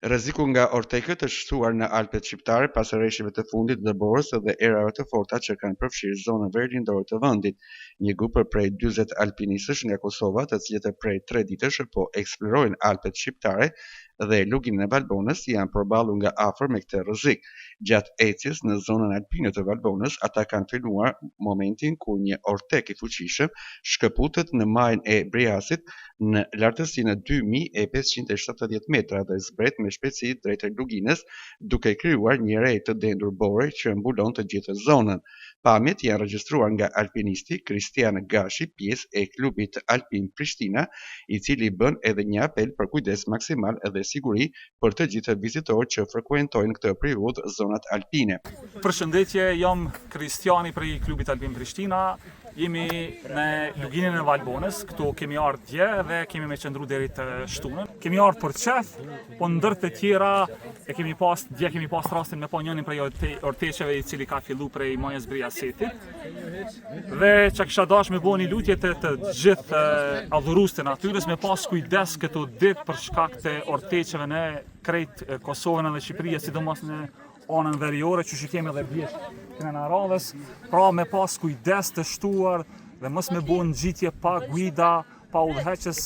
Rreziku nga ortekët është shtuar në Alpet Shqiptare pas reshjeve të fundit të dëborës dhe erërave të forta që kanë përfshirë zonën verilindore të vendit. Një grup prej 40 alpinistësh nga Kosova, të cilët prej tre ditësh po eksplorojnë Alpet Shqiptare dhe Luginën e Valbonës, janë përballur nga afër me këtë rrezik. Gjatë ecjes në zonën alpine të Valbonës, ata kanë filmuar momentin kur një ortek i fuqishëm shkëputet në majën e Briasit në lartësinë 2570 metra dhe zbret me shpejtësi drejt luginës, duke krijuar një re të dendur bore që mbulon të gjithë zonën. Pamjet janë regjistruar nga alpinisti Kristian Gashi, pjesë e klubit Alpin Prishtina, i cili bën edhe një apel për kujdes maksimal dhe siguri për të gjithë vizitorët që frekuentojnë këtë periudhë zonat alpine. Përshëndetje, jam Kristiani prej klubit Alpin Prishtina. Jemi në Luginën e Valbonës, këtu kemi ardhë dje dhe kemi me qëndru deri të shtunën. Kemi ardhë për qef, po ndër të tjera e kemi pas, dje kemi pas rastin me pa njënin prej orteqeve i cili ka fillu prej majës Briasetit. Dhe që kisha dash me bo një lutje të të gjithë adhuruesit e natyrës me pas kujdes këto ditë për shkak të orteqeve në krejt Kosovën edhe Shqipërinë, sidomos në anën veriore që që kemi edhe bjeshkën e Naravës, pra me pas kujdes të shtuar dhe mos me bo ngjitje pa guida, pa udhëheqës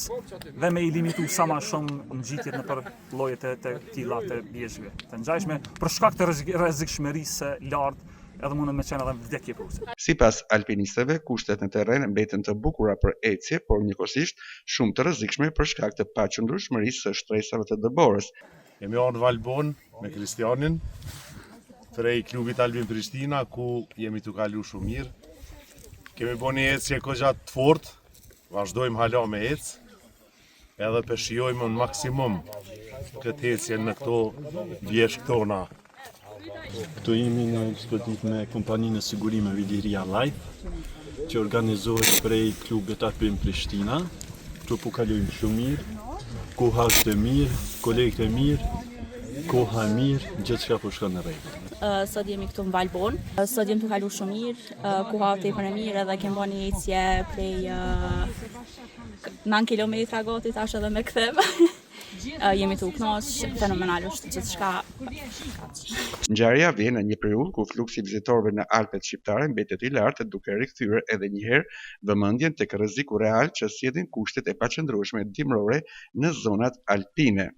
dhe me i limitu sa ma shumë ngjitjet nëpër llojet e të tilla të bjeshkëve të ngjashme, për shkak të rrezikshmërisë së lartë edhe mundet me qenë edhe vdekjeprurëse. Sipas alpinistëve, kushtet në terren mbeten të bukura për ecje, por njëkohësisht shumë të rrezikshme për shkak të paqëndrueshmërisë së shtresave të dëborës. Jemi ardhë në Valbonë me Kristianin, prej klubit Alpin Prishtina, ku jemi tu kalu shumë mirë. Kemi bo një ecje kogja të fort, vazhdojmë hala me ecë, edhe pe shijojmë në maksimum këtë ecje në këto bjeshkë tona. Këtu jemi në ekspeditë me kompaninë e sigurimeve Iliria Life, që organizohet prej klubit Alpin Prishtina. Këtu po kalojmë shumë mirë, koha është e mirë, kolegët e mirë, koha e mirë, gjithçka po shkon në rregull. Sot jemi këtu në Valbonë. Sot jemi tu kalu shumë mirë, koha tepër e mirë edhe kemi bo një ecje prej 9 km gati tash edhe me kthim. Jemi tu u knaq, fenomenal është gjithçka. Ngjarja vjen në një periudhë ku fluksi i vizitorëve në Alpet shqiptare mbetet i lartë, duke rikthyer edhe një herë vëmendjen tek rreziku real që sjellin kushtet e paqëndrueshme dimërore në zonat alpine.